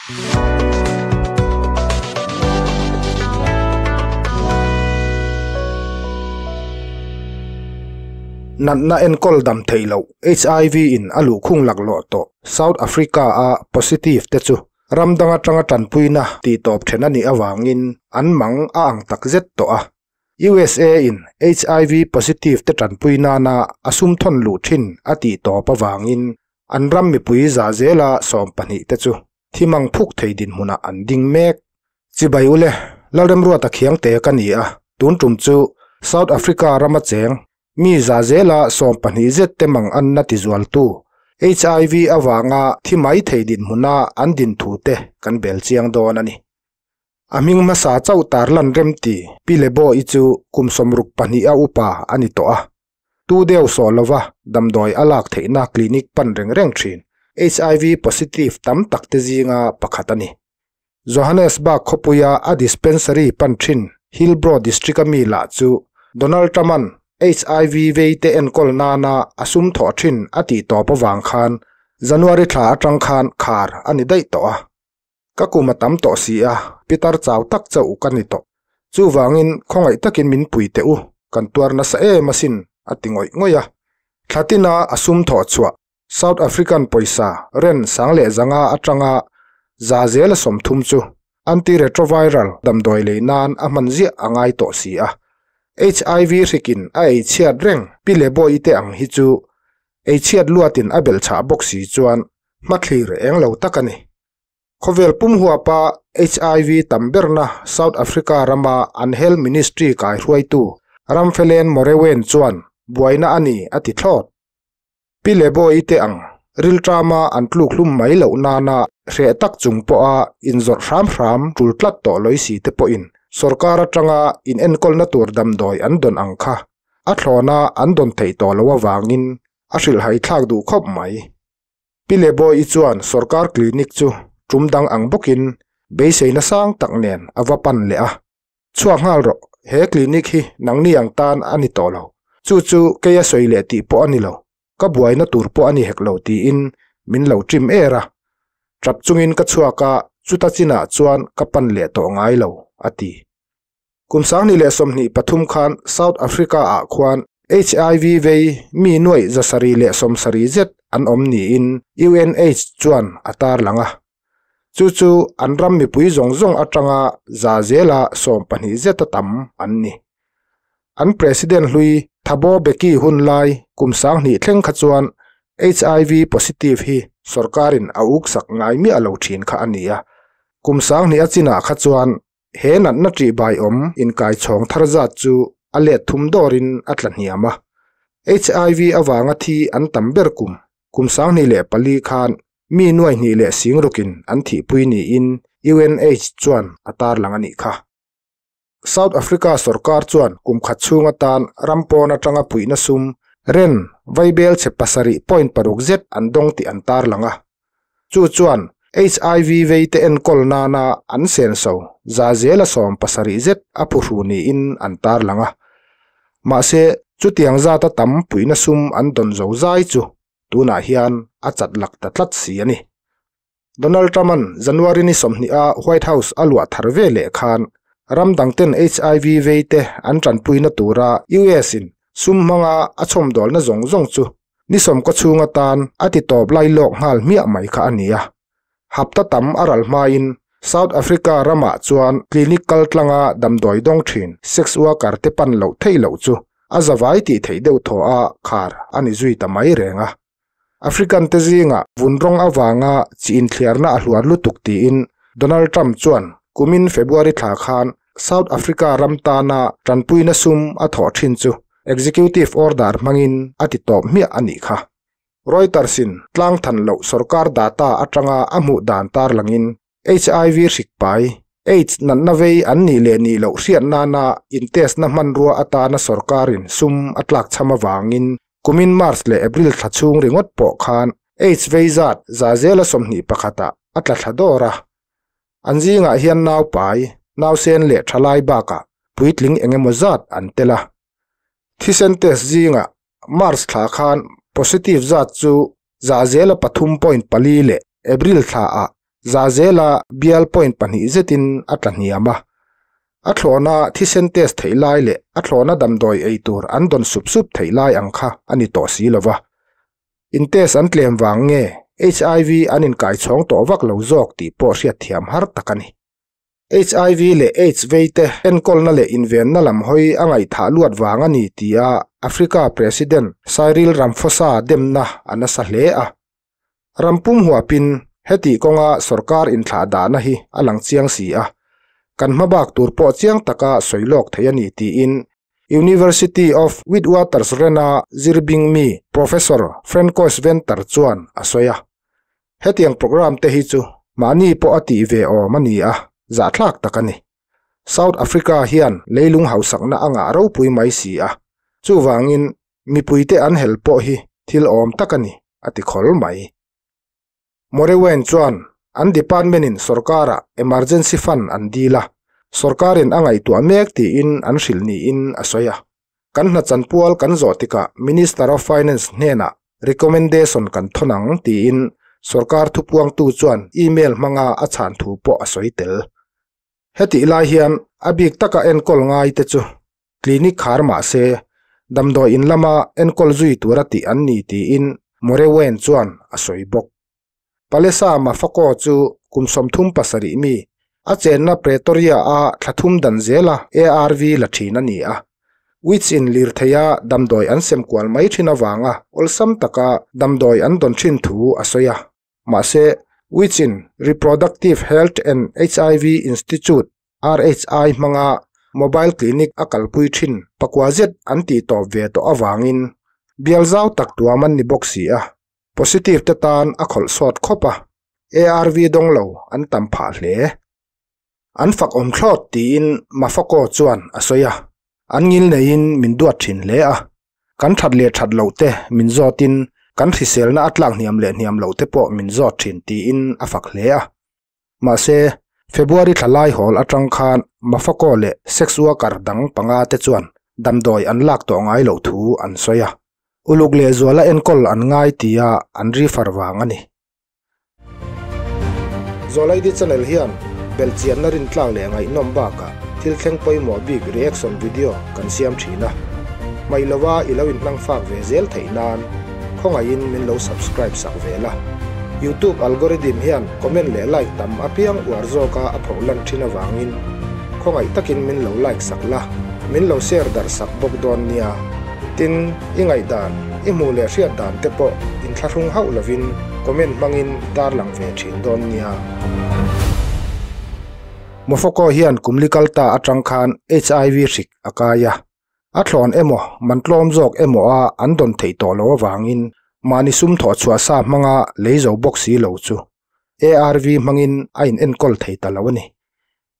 Natna enkawl dam theih loh HIV in a luhkhung laklawh tawh South Africa a positive te chu ram dang atanga tanpuina tihtawp then a nih avangin an mang a ang takzet tawh a. USA in HIV positive te tanpui nana a sum thawn luh thin a tihtawp avangin an ram mipui za zela 12 te chu thimang phuk thei dinhmunah an ding mek. Chibai ule, Lalremruata Khiangte ka ni a, tun tum chu South Africa rama cheng mi za zela 12 zet te mang an na tizualtu HIV awanga thi mai thei dinhmuna an din thu te kan bel chiang dawn a ni. A hming hmasa chauh tarlan remti Pi le Bo i chu kum 62 a upa a ni tawh a. Tu deuh saw lova damdawi a lak theihna clinic pan reng reng thin HIV positive tam tak te zinga pakhat a ni. Johannesburg khawpuia a dispensary pan thin Hillbrow district a mi lah chu Donald Trump-an HIV vei te enkawl nana a sum thawh thin a tih tawp awang khan January thla atang khan khar a ni daih tawh a. Ka kum a tam tawh si a, Peter chau tak chauh ka ni tawh. Chu wangin khawngaih takin min pui te u, kan tuar nasa em asin a ti ngawih ngawih a. Thlatina a sum thawh chhuah South African pawisa ren sang leh zanga atanga za zela 30 chu antiretroviral damdawi lei nan a hman ziah a ngai tawh si a. HIV hrikin a ei chhiat reng Pi le Bo i te ang hi chu ei chhiat luatin a bel chah bawk si chuan hmathlir eng lo tak a ni. Khawvel pum huapa HIV tam berna South Africa rama an Health Ministry kai hruaitu Ramfelen Morewen chuan buaina ani a ti thlawt. Pi le Bo i te ang rilṭama an tluk hlum mai loh nana hreh tak chung pawha inzawrh hram hram tul tlat tawh loi si te pawhin sorkar atanga in enkawlna tur damdawi an dawn ang kha a thlawna an dawn theih tawh lo awangin a hrilhhai thlak duh khawp mai. Pi le Bo i chuan sorkar clinic chu tum dang ang bawkin beiseina sang tak nen a va pan leh a. Chhuak nghal rawh, he clinic hi nangni ang tan a ni tawh lo. Chu chu keia sawi leh tih pawh a ni lo. Ka buaina tur pawh a ni hek lo tiin min lo ṭim er a. Ṭap chungin ka chhuak a, chuta chinah chuan ka pan leh tawh ngai lo, a ti. Kum 2023 khan South Africa ah khuan HIV vei mi nuai 770 zet an awm niin UNH chuan a tar lang a. Chu chu an ram mipui zawng zawng atanga za zela 12 zet a tam an ni. An president hlui Thabo Mbeki hun lai kum 2000 thleng kha chuan HIV positive hi sorkarin a uk sak ngai mi a lo thin kha a ni a. Kum 2000 a chinah kha chuan he natna ṭi bai awm inkai chhawng thar zat chu a let thum dawrin a tla hniam a. HIV awanga thi an tam ber kum kum 2004 khan mi nuai hnih leh singrukin an thihpui niin UNH chuan a tar lang a nih kha. South Africa sorkar chuan kum khat chhunga tan rampawn atanga puihna sum ren vaibel che 7.6 zet an dawng tih an tar lang a. Chu chuan HIV vei te enkawl nana an senso za zela 70 zet a phuhru niin an tar lang a. Mahse chutiang zata tam puihna sum an dawn zo zai chu tunah hian a chat lak ta tlat si a ni. Donald Trump-an January ni 20 a White House a luah thar ve leh khan ram dangten HIV vei te an tanpuina tura US in sum hmanga a chhawmdawlna zawng zawng chu ni sawm ka chhunga tan a ti tawp lai lawk nghal hmiah mai kha a ni a. Hapta tam a ral hmain South Africa ramah chuan clinic kal tlanga damdawi dawng thin sex worker te pan loh thei loh chu a zawai tih theih deuh thaw a khar a ni zui ta mai reng a. African te zinga vunrawng awanga chi inthliarna a hluar lutuk tiin Donald Trump chuan kumin February thla khan South Africa ram tana tanpuina sum a thawh thin chu executive order hmangin a ti tawp hmiah a nih kha. Reuters-in tlang than loh sorkar data atanga a hmuh dan tar langin HIV hrik pai AIDS natna vei an nih leh nih loh hriat nana in test na hmanrua atana sorkarin sum a tlak cham awangin kumin March leh April thla chhung ringawt pawh khan AIDS vei zat za zela 21 ah a tla thla dawr a. An zingah hian nau pai, nau sen leh thalai bakah puitling engemaw zat an tel a. Thisen test zingah March thla khan positive zat chu za zela 3.4 leh April thla ah Za zela bial point pahnih zetin a tla hniam a. A thlawhna thisen test theih lai leh a thlawhna damdawi ei tur an dawn sup sup theih lai ang kha a ni tawh si lova. In test an tlem vang nge HIV an inkai chhawng tawh vak lo zawk tih pawh hriatthiam har tak a ni. HIV leh aids veite enkawlna leh invenna lam hawi a ngaihthah luat vang a ni tia Africa President Cyril Ramaphosa demna a nasa hle a. Ram pum huapin heti kawnga sorkar inthlah dahna hi a lang chiang si a, kan hmabak tur pawh chiang taka sawi lawk thei a ni tiin University of Witwatersrand-a zirbing mi Professor Francois Venter chuan a sawi a. Hetiang programme te hi chu mahni pawh a tih ve awm a ni a, zahthlak tak a ni. South Africa hian leilung hausakna a ngah ropui mai si a, chuvangin mipuite an hel pawh hi thil awm tak a ni, a ti khawl mai. Morewen chuan an department-in sorkarah emergency fund an dil a, sorkarin a ngaihtuah mek tiin an hrilh niin a sawi a. Kan hna chanpual kan zawh tikah Minister of Finance hnenah recommendation kan thawn ang tiin sorkar thupuangtu chuan email hmanga a chhan thu pawh a sawi tel. Hetih lai hian a bik taka enkawl ngaite chu clinic khar mah se damdawi in lama enkawl zui tura tih an ni tiin Morewen chuan a sawi bawk. Palesa Mafako chu kum 37 mi a chenna Pretoria-a thla thum dan zela ARV la thin a ni a. Wits in lirtheia damdawi an sem kual mai thin avanga awlsam taka damdawi an dawn thin thu a sawi a. Mahse, Wits in Reproductive Health and HIV Institute, RHI, hmanga mobile clinic a kalpui thin pakua zet an tih tawp ve tawh avangin bial zau tak tuam an ni bawk si a, positive te tan a khawlh sawt khawp a, ARV dawng lo an tam phah hle. An fak awm thlawt tiin Mafako chuan a sawi a, an ngil neiin min duat thin hle a, kan that leh that loh te min zawtin kan hriselna a tlak hniam leh hniam loh te pawh min zawt thin tiin a fak hle a. Mahse, February thla lai hawl atang khan Mafako leh sex worker dang panga te chuan damdawi an lak tawh ngai loh thu an sawi a, uluk leh zuala enkawl an ngai tia an refer vang a ni. Zawlaidi channel hian belhchianna rintlak leh ngaihnawm bakah thil thleng pawimawh bik reaction video kan siam thin a. Hmaih lova i lo inhmang fak ve zel theih nan khawngaihin min lo subscribe sak ve la. YouTube algorithm hian comment leh like tam apiang uar zawka a phoh lan thin avangin khawngaih takin min lo like sak la, min lo share darh sak bawk dawn nia. Tin, i ngaihdan, i hmuh leh hriat dan te pawh inthlahrung hauh lovin comment hmangin tarlang ve thin dawn nia. Mofoko hian kum li kal ta atang khan HIV hrik a kai a, a thlawn emaw man tlawm zawk emaw a an dawn theih tawh loh avangin mahni sum thawh chhuah sa hmanga lei zo bawk si lo chu ARV hmangin a in enkawl thei ta lo a ni.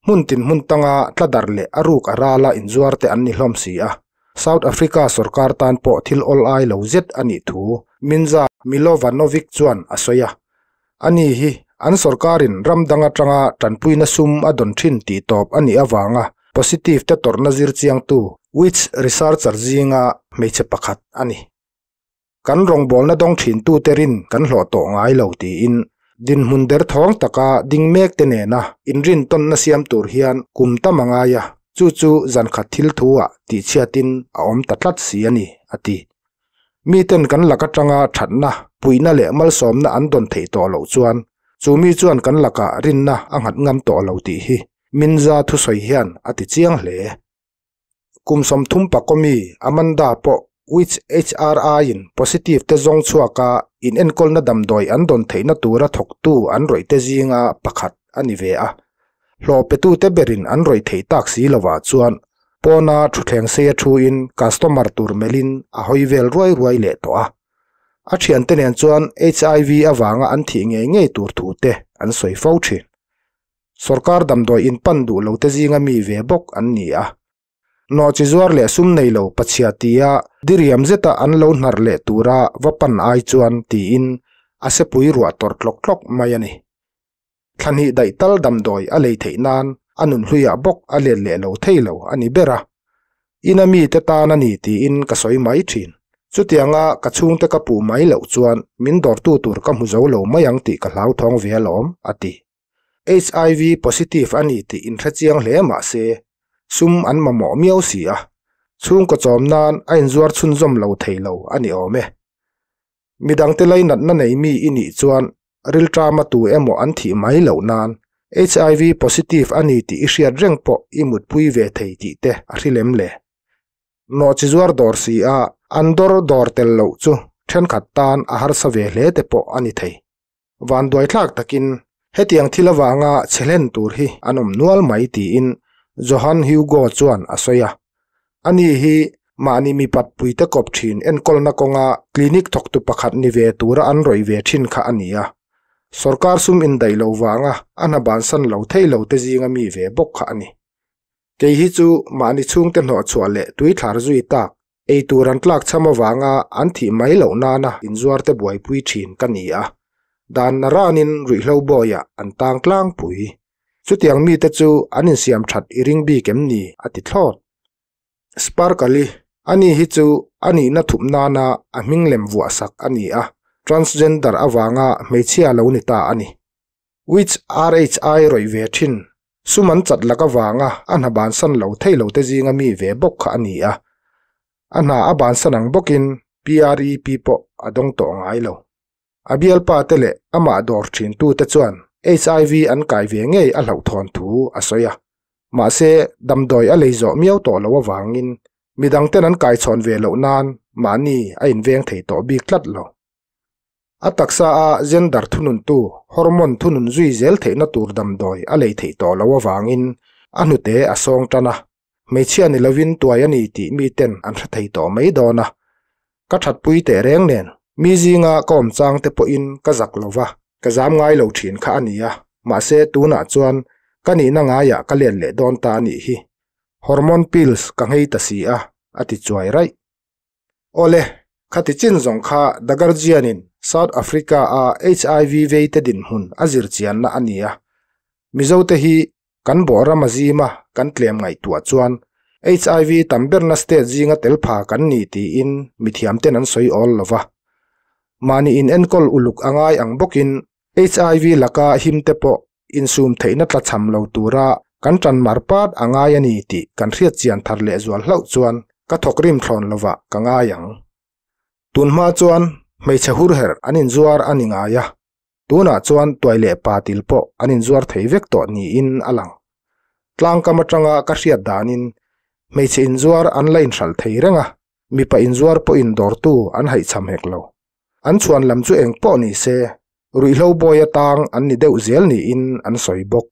Hmun tin hmun tanga tla darh leh a ruk a rala inzuar te an ni hlawm si a, South Africa sorkar tan pawh thil awl ai lo zet a nih thu Minja Milovanovic chuan a sawi a. Ani hi an sorkarin ram dang atanga tanpuina sum a dawn thin tih tawp a nih avanga positive te tawrhna zir chiangtu Wits researcher zinga hmeichhe pakhat a ni. Kan rawngbawlna dawng thintute rin kan hlawh tawh ngai lo tiin dinhmun derthawng taka ding mek te nena inrintawnna siam tur hian kum tam a ngai a, chu chu zankhat thil thu-ah tihchhiatin a awm ta tlat si a ni, a ti. Miten kan lak atanga thatna, puihna leh malsawmna an dawn theih tawh loh chuan chu mi chuan kan lakah rinna a nghat ngam tawh lo tih hi Minza thusawi hian a ti chiang hle. Kum 30 pakomi Amanda pawh Wits HRI-in positive te zawng chhuaka inenkawlna damdawi an dawn theihna tura thawktu an rawih te zinga pakhat a ni ve a. Hlawh petute berin an rawih theih tak si lovah chuan pawna thutthleng seia thuin customer tur melhin a hawi vel ruai ruai leh tawh a. A thiante nen chuan HIV avanga an thih ngei ngei tur thu te an sawi fo thin. Sorkar damdawi in pan duh lo te zinga mi ve bawk an ni a. Nawhchi zuar leh sum nei lo pachhia tia diriam zeta an lo hnar leh tura va pan ai chuan tiin a sepui ruah tawrh tlawk tlawk mai a ni. Thla hnih daih tal damdawi a lei theih nan a nun hluiah bawk a let leh lo thei lo a ni ber a. Ina mite tan a ni tiin ka sawi mai thin. Chutianga ka chhungte ka puh mai loh chuan min dawrtu tur ka hmu zo lo mai ang tih ka hlauthawng ve alawm, a ti. HIV positive a ni tih inhrechiang hle mah se, sum an mamawh miau si a, chhungkaw chawm nan a inzuar chhunzawm lo thei lo a ni awm e. Midangte lainatna nei mi i nih chuan rilṭama tu emaw an thih mai loh nan HIV positive a ni tih i hriat reng pawh i mutpui ve thei tih te a hri lem le. Nawhchi zuar dawr si a, an dawr dawr tel loh chu thenkhat tan a harsa ve hle te pawh a ni thei. Vanduaithlak takin hetiang thil avanga chhe hlen tur hi an awm nual mai tiin Johan Hugo chuan a sawi a. Ani hi mahni mipat puite kawp thin enkawlna kawnga clinic thawktu pakhat ni ve tura an rawih ve thin kha a ni a. Sorkar sum indaih lo vanga a hna bansan lo thei lo te zinga mi ve bawk kha a ni. Kei hi chu mahni chhungte hnawhchhuah leh tuithlar zui tak Ei tur an tlak cham avanga an thih mai loh nana inzuarte buaipui thin ka ni a, dan na ranin ruihhlo bawiah an tang tlangpui. Chutiang mite chu an insiam that i ring bik em ni? a ti thlawt. Sparkle-i, Ani hi chu a nihna thup nana a hming lem vuah sak a ni a, transgender avanga hmeichhia lo ni ta a ni. Which RHI rawih ve thin, sum an chat lak avanga a hna bansan lo thei lo te zinga mi ve bawk kha a ni a. A hna a bansan ang bawkin PREP pawh a dawng tawh ngai lo. A bialpa te leh amah dawr thin tu te chuan HIV an kai ve ngei a hlauhthawn thu a sawi a. Mahse, damdawi a lei zawh miau tawh lo avangin midang ten an kaichhawn ve loh nan mahni a inveng thei tawh bik tlat lo. A taksa a gender thununtu hormone thunun zui zel theihna tur damdawi a lei theih tawh loh avangin a hnute a sawng tan a, hmeichhia ni lovin tuai a ni tih miten an hre thei tawh mai dawn a. Ka thatpui teh reng nen mi zinga ka awm chang te pawhin ka zak lo va, ka zam ngai lo thin kha a ni a, mahse tunah chuan ka nihna ngaiah ka let leh dawn ta a nih hi. Hormone pills ka nghei ta si a, a ti chuai raih. Awle, khati chin zawng kha The Guardian-in South Africa-a HIV veite dinhmun a zir chianna a ni a. Mizote hi kan bawhram a zima kan tlem ngaihtuah chuan HIV tam berna state zinga tel pha kan ni tiin mithiamten an sawi awl lo va. Mahni inenkawl uluk a ngai ang bawkin HIV laka himte pawh insum theihna tlachham lo tura kan tan mar pat a ngai a ni tih kan hriat chian thar leh zual hlauh chuan ka thawk rim thlawn lovah ka ngai ang. Tunhma chuan hmeichhe hurherh an inzuar a ni ngai a, tunah chuan tuai leh pa til pawh an inzuar thei vek tawh niin a lang. Tlangkam atanga ka hriat danin hmeichhe inzuar an la inhralh thei reng a, mipa inzuar pawhin dawrtu an haihchham hek lo. An chhuan lam chu eng pawh ni se, ruihhlo bawi atang an ni deuh zel niin an sawi bawk.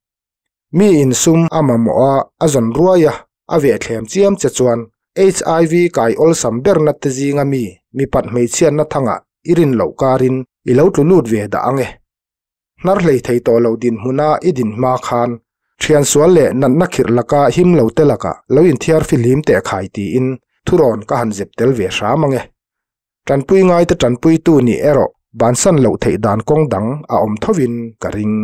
Mi insum a mamawh a, a zawn ruai a, a vehthlem chiam che chuan HIV kai awlsam berna te zinga mi mipat hmeichhiatna thangah i rin loh karin i lo tlu lut ve dah ang e. Hnar hlei thei tawh lo dinhmuna i din hma khan thian sual leh natna khirh laka him lo te lakah lo inthiar fihlim teh khai tiin thurawn ka han zep tel ve hram ang e. Tanpui ngaite tanpuitu nih erawh bansan loh theih dan kawng dang a awm thovin ka ring.